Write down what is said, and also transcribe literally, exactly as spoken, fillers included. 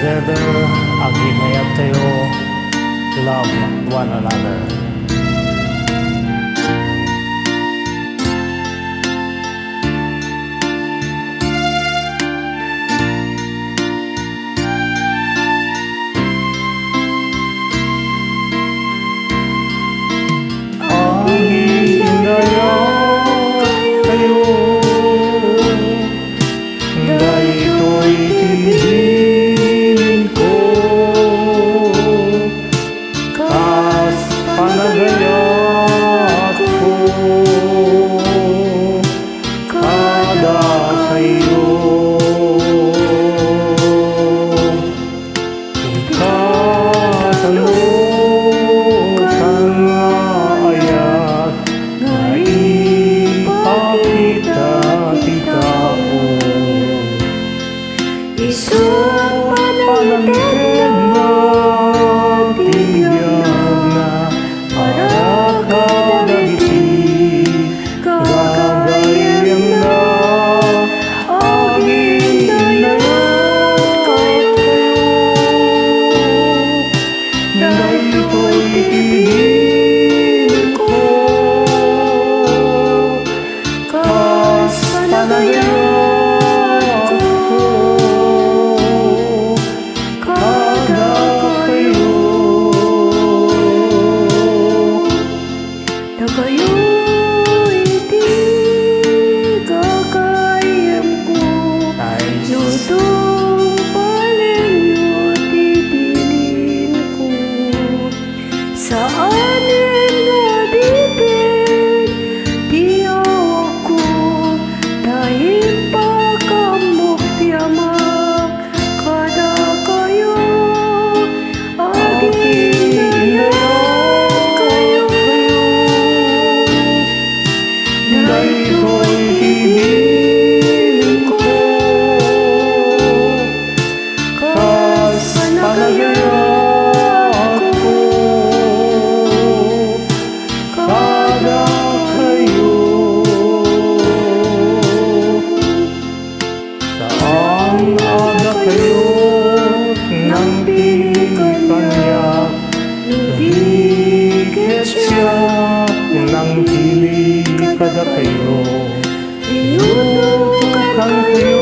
Together, aginayat tayo, love one another. Aginayat kayo, daytoy ti bilin ko, kas panagayat ko kadakayo. Ikatlo nga ayat nga ipakita ti tao. Isu panangtedna ti biagna para kadagiti gagayyemna. Aginayat kayo. Daytoy ti bilin ko, kas panagayat ko kadakayo. Dakayo iti gagayyemko, no tungpalenyo ti bilinko. Saanen nga adipen ti awakko, ta impakaammo ti Ama kadakayo. Aginayat kayo. Daytoy ti bilin ko, kas panagayat ko kadakayo. Saan a dakayo nangpili kaniak, no di ket siak nangpili kadakayo. Inunokankayo